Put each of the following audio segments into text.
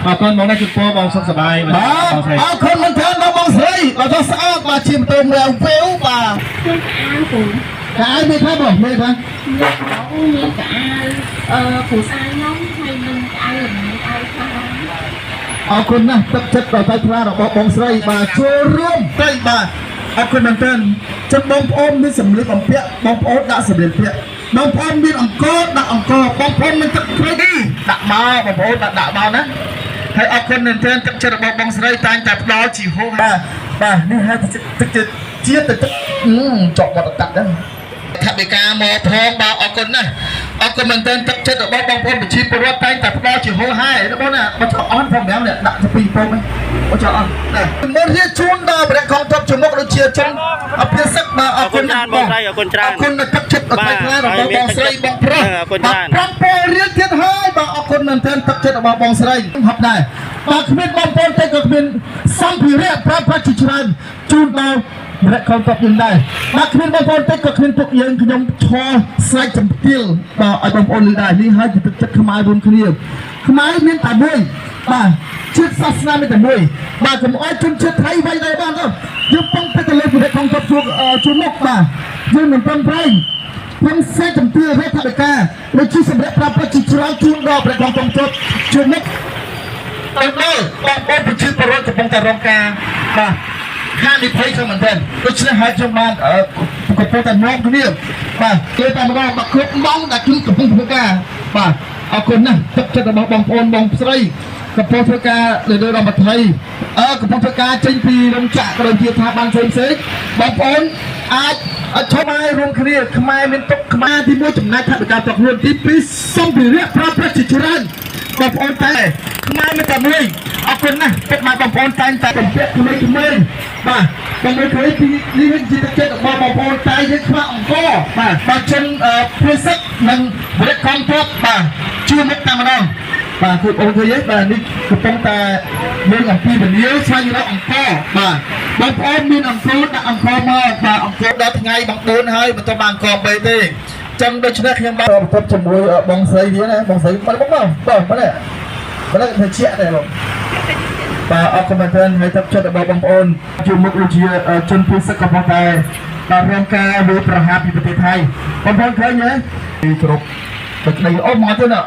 អរគុណបងណាជូនពរបងសុខសប្បាយ បាទ បងស្រី អរគុណមែនទែនដល់បងស្រីដល់ទៅស្អាតបាទជាម៉ូតូមែវវេវបាទ ជួនកៅអៅពូ កៅមានខ្លះបងមានខ្លះ មានកៅមានកៅអៅអឺគ្រូសាខ្ញុំហើយនឹងកៅអៅល្មៅខ្លះ អរគុណណាស់ទឹកចិត្តដ៏ថ្លៃថ្លារបស់បងស្រីបាទចូលរួមទៅបាទអរគុណមែនទែនចឹងបងប្អូនមានសម្លៀកបំពាក់បងប្អូនដាក់សម្លៀកបំពាក់បងប្អូនមានអង្គដាក់អង្គបងប្អូនមានទឹកត្រីដាក់មកបងប្អូនដាក់ដាក់មកណាហើយអរគុណមែនទែនទឹកចិត្តរបស់បងស្រីតែងតែផ្ដល់ជាហូរបាទបាទនេះហើយទឹកចិត្តជាតិទឹកចកបត់តាក់ហ្នឹង ថវិកាមកផងបាទអរគុណណាស់អរគុណមែនទែនទឹកចិត្តរបស់បងប្អូនប្រជាពលរដ្ឋតែងតែផ្ដល់ជាហូរហែណាបងណាបើចង់អន់ផងប្រាំនេះដាក់ទៅពីរពងហ្នឹងបើចង់អន់ណាមុនរៀបជូនដល់ព្រះកងទ័ពជំមុខដូចជាជនអភិសិទ្ធបាទអរគុណ អរគុណច្រើនបងស្រីអរគុណច្រើន អរគុណដល់ទឹកចិត្តដ៏ថ្លៃថ្លារបស់បងស្រីបងប្រុស អរគុណច្រើន បាទ5រៀលទៀតហើយបាទអរគុណមែនទែនទឹកចិត្តរបស់បងស្រីហប់ដែរបាទគ្មានបងប្អូនទេក៏គ្មានសម្ភារៈប្រើប្រាស់ជាច្រើនជូនដល់ រកកូនតបយើងដែរបាទគ្មានបងប្អូនតិចក៏គ្មានពុកយើងខ្ញុំឈរស្រែកចំទៀលបាទឲ្យបងប្អូនលឺដែរនេះហើយជាទឹកចិត្តខ្មែររួមគ្នាខ្មែរមានតែមួយបាទជាតិសាសនាមានតែមួយបាទកុំឲ្យជនជាតិថៃវាយដែរបានទេយើងពឹងទៅលើពលរដ្ឋក្នុងតបជួជួមុខបាទយើងមិនពឹងប្រែងពឹងសេចចំទៀលរដ្ឋាភិបាលដូចជាសម្រាប់ប្រាប់ប្រជាច្រើនជូនដល់ព្រះកងទ័ពជួមុខ ទៅដល់បងប្អូនប្រជាពលរដ្ឋកំពុងតែរងការបាទហានិភ័យខ្លាំងមែនទែនដូច្នេះហើយខ្ញុំបានកំពុងតែនាំគ្នាបាទគេតែម្ដងបាទគ្រប់ម៉ោងដែលខ្ញុំកំពុងធ្វើការបាទអរគុណណាស់ទឹកចិត្តរបស់បងប្អូនបងស្រីកំពុងធ្វើការលើលើរដ្ឋមន្ត្រីអឺកំពុងធ្វើការចេញពីរោងចក្រក៏ដូចជាស្ថាប័នផ្សេងផ្សេងបងប្អូនអាចអត់ឈប់ឲ្យរួមគ្នាខ្មែរមានទុកខ្មែរទី1ចំណែកថវិកាតខ្លួនទី2សម្ភារៈប្រើប្រាស់ជាច្រើន បងប្អូនតែខ្មែរមានតែមួយអរគុណណាស់ពុកម៉ែបងប្អូនតែងតែបំពាក់ក្មេងៗបាទបងប្អូនឃើញពីនេះជាទឹកចិត្តរបស់បងប្អូនតែយើងខ្វះអង្គបាទបាទជនព្រាសិកនិងវរៈកងទ័ពបាទជួមុខតែម្ដងបាទគឺបងប្អូនឃើញទេបាទនេះកំពុងតែមានអំពីវនីស្វែងរកអង្គបាទបងប្អូនមានអង្គដាក់អង្គមកបាទអង្គដល់ថ្ងៃបងប្អូនហើយមិនទាន់បានអង្គបីទេចឹងដូច្នេះខ្ញុំបាទបន្ទប់ជាមួយបងស្រីវាណាបងស្រីបងបងបងបងនេះ បើធ្វើជាដែរបងបាទអរគុណមែនទែនហើយទឹកចិត្តរបស់បងប្អូនជួបមុខដូចជាជនភៀសសឹកក៏ប៉ុន្តែបាទរងការវាយប្រហារពីប្រទេសថៃបងប្អូនឃើញទេគ្រប់ទឹកដីអូមកទៅណា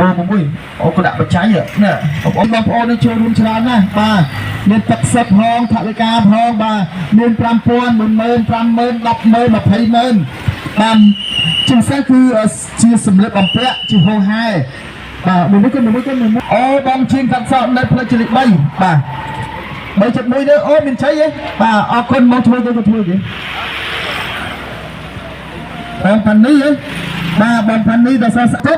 បងមួយអូក៏ដាក់បច្ច័យណាបងប្អូនបងប្អូននឹងចូលរួមច្រើនណាស់បាទមានទឹកសិបផងថវិកាផងបាទមាន5000 10000 50000 100000 200,000បាទជាពិសេសគឺជាសម្លៀកបំពាក់ជាហោហែ បាទមួយមួយគុណមួយមួយគុណមួយមួយអូបងជាងកាត់សក់នៅផ្លូវជាលេខ3បាទ3.1នេះអូមានជ័យហ៎បាទអរគុណមកជួយទៅធ្វើគេបងផានីហ៎បាទបងផានីដល់សរស័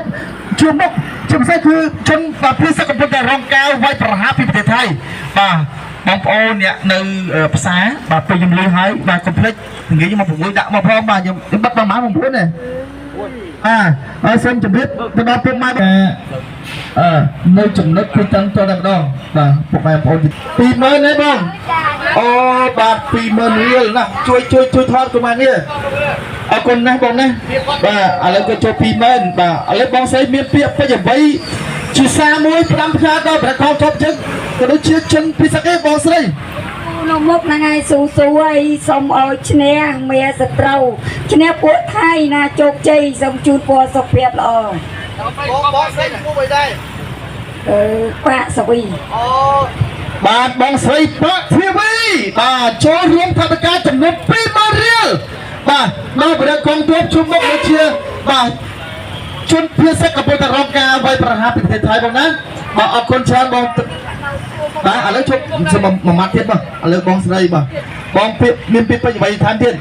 ជួបមុខជាពិសេសគឺជនបាទព្រាសកំពុងតែរងការវាយប្រហារពីប្រទេសថៃបាទបងប្អូនអ្នកនៅផ្សារបាទពេលខ្ញុំលឺហើយបាទកុំភ្លេចនិយាយមក6ដាក់មកផងបាទខ្ញុំបិទប្រហែល9ទេបាទហើយសូមជម្រាបទៅដល់ពុកម៉ែអឺនៅចំណុចគឺតាំងតតែម្ដងបាទពុកម៉ែបងប្អូន20000ទេបងអូបាទ20000រៀលណាជួយជួយជួយថតកុំបាននេះអរគុណណាស់បងណាបាទឥឡូវក៏ចូល20000បាទឥឡូវបងស្រីមានពាក្យពេចន៍អ្វីជាសារមួយផ្ដាំផ្ញើដល់ប្រកបជប់ជឹងក៏ដូចជាជនពិសេសទេបងស្រី នៅមុខហ្នឹងហើយស៊ូស៊ូហើយសូមឲ្យឈ្នះមាសត្រូវឈ្នះពួកថៃណាជោគជ័យសូមជូនពរសុខភាពល្អ បងបងស្រីឈ្មោះអ្វីដែរ អឺប៉ាក់សវី បាទបងស្រីប៉ាក់ធីវីបាទចូលរួមថវិកាចំនួន20000រៀលបាទដល់ព្រះកងទ័ពជួបមុខដូចជាបាទជនភៀសសឹកកំពុងតែរងការវាយប្រហារពីប្រទេសថៃបងណាបាទអរគុណច្រើនបងបាទឥឡូវជប់សុំមួយម៉ាត់ទៀតបងឥឡូវបងស្រីបាទបងពាក្យមានពាក្យពេចន៍អ្វីថែមទៀត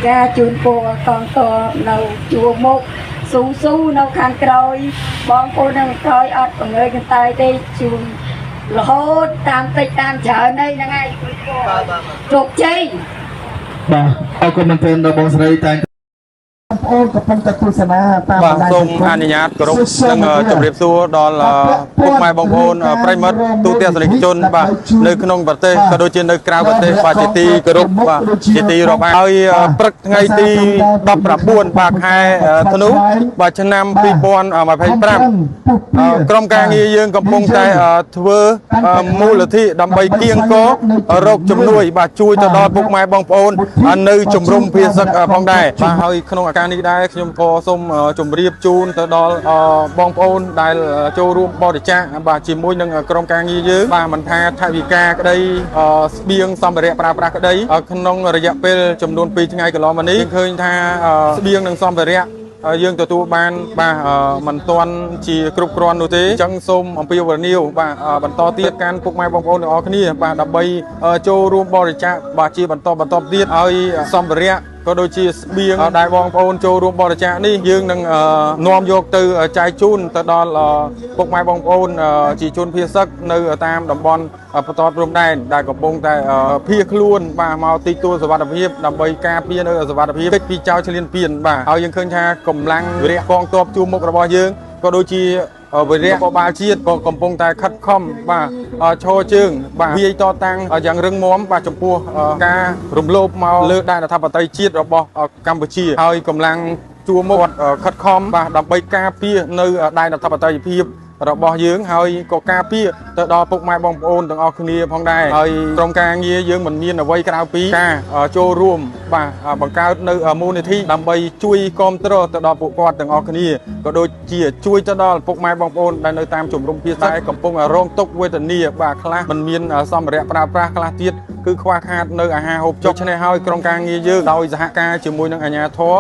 ការជូនពរកងតបនៅជួរមុខស៊ូស៊ូនៅខាងក្រោយ បងប្អូននៅខាងក្រោយអត់បង្ហើយកន្តើយទេជូនរហូតតាមតិចតាមច្រើនហើយហ្នឹងហើយជូនពរជោគជ័យ បាទអរគុណមែនទែនដល់បងស្រីតែង ប្អូនកំពុងតែទស្សនាតាម បាទ បណ្ដាញ សូម សង្គម អនុញ្ញាតគោរព Social និង media ជម្រាបសួរដល់ពុកម៉ែបងប្អូនប្រិយមិត្តទូទាំងសនិកជនបាទនៅក្នុងប្រទេសក៏ដូចជានៅក្រៅប្រទេសបាទជាទីគោរពបាទជាទីរាប់អានហើយព្រឹកថ្ងៃទី19បាទខែធ្នូបាទឆ្នាំ2025ក្រុមការងារយើងកំពុងតែធ្វើមូលនិធិដើម្បីគៀងគររកជំនួយបាទជួយទៅដល់ពុកម៉ែបងប្អូននៅជំរំភាសឹកផងដែរបាទហើយក្នុងឱកាសនេះដែរខ្ញុំក៏សូមជម្រាបជូនទៅដល់បងប្អូនដែលចូលរួមបរិច្ចាគបាទជាមួយនឹងក្រុមការងារយើងបាទមិនថាថវិកាក្តីស្បៀងសម្ភារៈប្រើប្រាស់ក្តីក្នុងរយៈពេលចំនួន2ថ្ងៃកន្លងមកនេះយើងឃើញថាស្បៀងនិងសម្ភារៈយើងទទួលបានបាទមិនទាន់ជាគ្រប់គ្រាន់នោះទេអញ្ចឹងសូមអំពាវនាវបាទបន្តទៀតកាន់ពុកម៉ែបងប្អូនទាំងអស់គ្នាបាទដើម្បីចូលរួមបរិច្ចាគបាទជាបន្តបន្តទៀតឲ្យសម្ភារៈក៏ដូចជាស្បៀងដែលបងប្អូនចូលរួមបរិច្ចាគនេះយើងនឹងនាំយកទៅចែកជូនទៅដល់ពុកម៉ែបងប្អូនជាជនភៀសសឹកនៅតាមតំបន់បន្ទាត់ព្រំដែនដែលកំពុងតែភៀសខ្លួនបាទមកទីទួលសុវត្ថិភាពដើម្បីការពារនៅសុវត្ថិភាពគេចពីចោលឈ្លានពានបាទហើយយើងឃើញថាកម្លាំងវីរៈកងទ័ពជួរមុខរបស់យើងក៏ដូចជាវីរៈបបាលជាតិក៏កំពុងតែខិតខំបាទឈរជើងបាទវាយតតាំងយ៉ាងរឹងមាំបាទចំពោះការរំលោភមកលើដែនអធិបតេយ្យជាតិរបស់កម្ពុជាហើយកម្លាំងជួរមុខខិតខំបាទដើម្បីការពារនៅដែនអធិបតេយ្យភាពរបស់យើងហើយក៏ការពារទៅដល់ពុកម៉ែបងប្អូនទាំងអស់គ្នាផងដែរហើយក្រុមការងារយើងមិនមានអ្វីក្រៅពីការចូលរួមបាទបង្កើតនៅមូលនិធិដើម្បីជួយគាំទ្រទៅដល់ពួកគាត់ទាំងអស់គ្នាក៏ដូចជាជួយទៅដល់ពុកម៉ែបងប្អូនដែលនៅតាមជំរំភាសាកំពុងរងទុក្ខវេទនាបាទខ្លះមិនមានសម្ភារៈប្រើប្រាស់ខ្លះទៀតគឺខ្វះខាតនៅអាហារហូបចុកឆ្នេះហើយក្រុមការងារយើងដោយសហការជាមួយនឹងអាជ្ញាធរ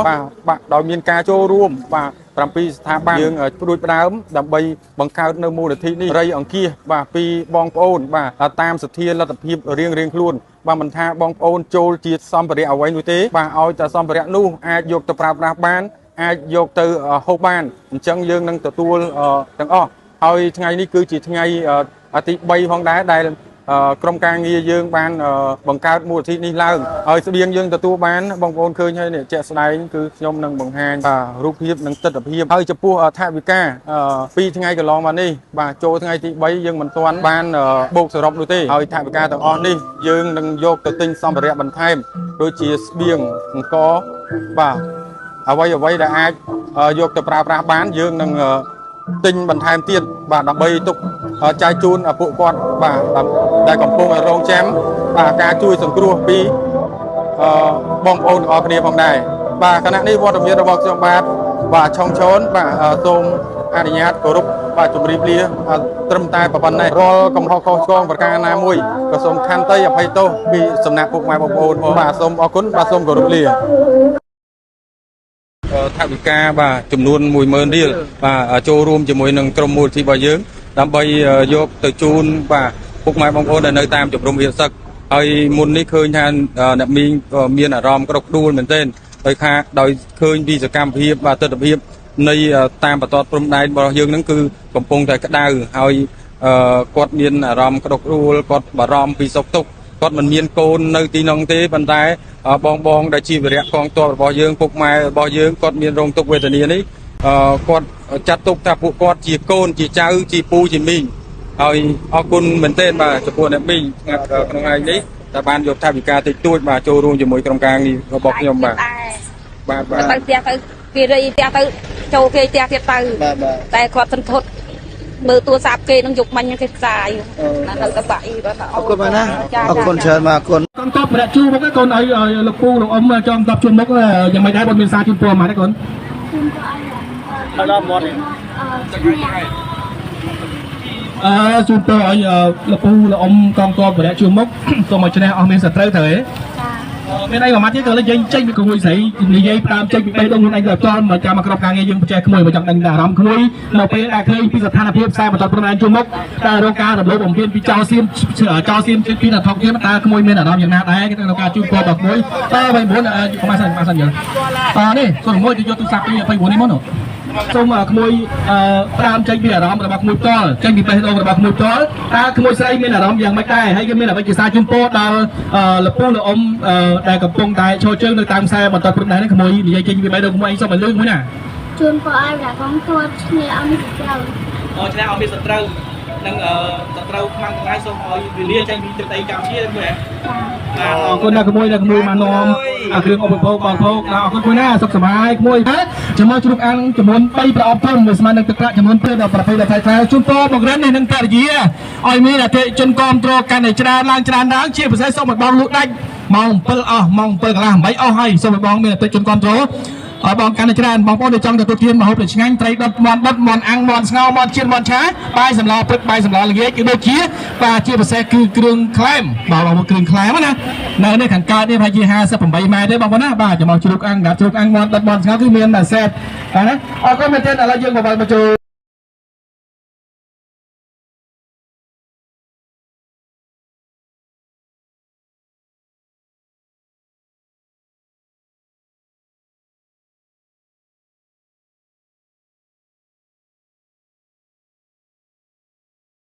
បាទដោយមានការចូលរួមបាទ7ស្ថាប័នយើងព្រួយផ្ដើមដើម្បីបង្កើតនៅមូលនិធិនេះរៃអង្គាសបាទពីបងប្អូនបាទតាមសទ្ធាលទ្ធភាពរៀងៗខ្លួនបាទមិនថាបងប្អូនចូលជាសម្ភារៈអ្វីនោះទេបាទឲ្យតែសម្ភារៈនោះអាចយកទៅប្រើប្រាស់បានអាចយកទៅហូបបានអញ្ចឹងយើងនឹងទទួលទាំងអស់ហើយថ្ងៃនេះគឺជាថ្ងៃទី3ផងដែរដែលក្រុមការងារយើងបានបង្កើតមូលនិធិនេះឡើងហើយស្បៀងយើងទទួលបានបងប្អូនឃើញហើយនេះជាក់ស្ដែងគឺខ្ញុំនឹងបង្ហាញបាទរូបភាពនិងទិដ្ឋភាពហើយចំពោះថវិកា2ថ្ងៃកន្លងមកនេះបាទចូលថ្ងៃទី3យើងមិនទាន់បានបូកសរុបនោះទេហើយថវិកាទាំងអស់នេះយើងនឹងយកទៅទិញសម្ភារៈបន្ថែមដូចជាស្បៀងអង្គបាទអ្វីដែលអាចយកទៅប្រើប្រាស់បានយើងនឹងទិញបន្ថែមទៀតបាទដើម្បីទុកចែកជូនពួកគាត់បាទដែលកំពុងរងចាំបាទការជួយសង្គ្រោះពីបងប្អូនទាំងអស់គ្នាផងដែរបាទខណៈនេះវត្តមានរបស់ខ្ញុំបាទបាទឆុងឈនបាទសូមអនុញ្ញាតគោរពបាទជម្រាបលាត្រឹមតែប៉ុណ្ណេះរាល់កំហុសខុសឆ្គងប្រការណាមួយក៏សូមខន្តីអភ័យទោសពីសំណាក់ពុកម៉ែបងប្អូនបាទសូមអរគុណបាទសូមគោរពលាថវិកាបាទចំនួន10000រៀលបាទចូលរួមជាមួយនឹងក្រុមមូលនិធិរបស់យើងដើម្បីយកទៅជូនបាទពុកម៉ែបងប្អូនដែលនៅតាមជំរំវាសឹកហើយមុននេះឃើញថាអ្នកមីងមានអារម្មណ៍ក្តុកក្តួលមែនទែនដោយខាដោយឃើញពីសកម្មភាពបាទទិដ្ឋភាពនៃតាមបន្ទាត់ព្រំដែនរបស់យើងនឹងគឺកំពុងតែក្តៅហើយគាត់មានអារម្មណ៍ក្តុកក្តួលគាត់បារម្ភពីសុខទុក្ខគាត់មិនមានកូននៅទីនោះទេប៉ុន្តែបងដែលជាវីរៈកងទ័ពរបស់យើងពុកម៉ែរបស់យើងគាត់មានរងទុក្ខវេទនានេះគាត់ចាត់ទុកថាពួកគាត់ជាកូនជាចៅជាពូជាមីងហើយអរគុណមែនទែនបាទចំពោះអ្នកមីងក្នុងថ្ងៃនេះតែបានយកថវិកាតិចតួចបាទចូលរួមជាមួយក្រុមការងាររបស់ខ្ញុំបាទបាទបាទ ទៅផ្ទះទៅគេរៃផ្ទះទៅចូលគេផ្ទះទៀតទៅតែគាត់សន្ធត់មើលទូរស័ព្ទគេនឹងយកមាញ់គេផ្សាយណានៅតបាក់អីបាទ អរគុណបាទណាអរគុណច្រើនបាទអរគុណ កងទ័ពប្រជូមុខកូនឲ្យលោកពូលោកអ៊ំចងទ័ពជួមុខយ៉ាងម៉េចដែរបងមានសារជូនពរមកដែរកូន ដល់មាត់ ជូនពរឲ្យលោកពូលោកអ៊ំកងទ័ពប្រជូមុខសូមឲ្យឈ្នះអស់មានសត្រូវត្រូវទេមានអីមួយម៉ាត់ទៀតក៏លេចយើងចេញពីក្មួយស្រីនិយាយផ្ដើមចេញពីបេះដូងខ្លួនឯងទៅផ្ទាល់មកចាំមកក្រុមការងារយើងបច្ចេកក្មួយមកចង់ដឹងអារម្មណ៍ក្មួយនៅពេលដែលឃើញពីស្ថានភាពខ្សែបន្តព្រំដែនជួមុខតើរងការរំលោភបំពានពីចោលសៀមចោលសៀមពីដល់ថុកទៀតតើក្មួយមានអារម្មណ៍យ៉ាងណាដែរក្នុងការជូនពរដល់ក្មួយតើ29កុំអាសិនកុំអាសិនយល់អនេះសុំមួយយកទូរស័ព្ទពី29នេះមកនោះ សូមក្មួយអឺផ្ដើមចេញពីអារម្មណ៍របស់ក្មួយផ្ទាល់ចេញពីបេះដូងរបស់ក្មួយផ្ទាល់តើក្មួយស្រីមានអារម្មណ៍យ៉ាងម៉េចដែរហើយគេមានអ្វីជាសារជូនពរដល់លពូលអ៊ំដែលកំពុងតែឈរជើងនៅតាមខ្សែបន្តព្រំដែននេះក្មួយនិយាយចេញពីបេះដូងក្មួយឯងសូមឲ្យលឺក្មួយណា ជូនពរឲ្យព្រះកងទ័ពឈ្នះអមសត្រូវ អូឆ្នះអត់មានសត្រូវនិងសត្រូវខ្មាំងទាំងឡាយសូមឲ្យវិលាចេញពីទឹកដីកម្ពុជាក្មួយ ចា បាទអរគុណណាស់ក្មួយណាក្មួយបាននាំគ្រឿងឧបភោគបរិភោគអរគុណក្មួយណាសុខសប្បាយក្មួយចាំមកជ្រូកអាំងចំនួន3ប្រអប់ធំមួយស្មើនឹងទឹកប្រាក់ចំនួន2ដល់ប្រភេទដល់ថ្លៃថ្លៃជូនពរបង្រិននេះនឹងភរិយាឲ្យមានអតិជនគាំទ្រកាន់តែច្រើនឡើងច្រើនឡើងជាពិសេសសូមឲ្យបងលក់ដាច់ម៉ោង7អស់ម៉ោង7កន្លះ8អស់ហើយសូមឲ្យបងមានអតិជនគាំទ្រឲ្យបងកាន់តែច្រើនបងប្អូនដែលចង់ទទួលទានម្ហូបដែលឆ្ងាញ់ត្រីដុតមាន់ដុតមាន់អាំងមាន់ស្ងោរមាន់ជៀនមាន់ឆាបាយសម្លព្រឹកបាយសម្លល្ងាចគឺដូចជាបាទជាពិសេសគឺគ្រឿងក្លែមបាទបងប្អូនគ្រឿងក្លែមណានៅនេះខាងកើតនេះប្រហែលជា58ម៉ែត្រទេបងប្អូនណាបាទចាំមកជ្រូកអាំងជ្រូកអាំងមាន់ដុតមាន់ស្ងោរគឺមានតែសេតបាទណាអរគុណមែនទែនឥឡូវយើងបបិលមកចូល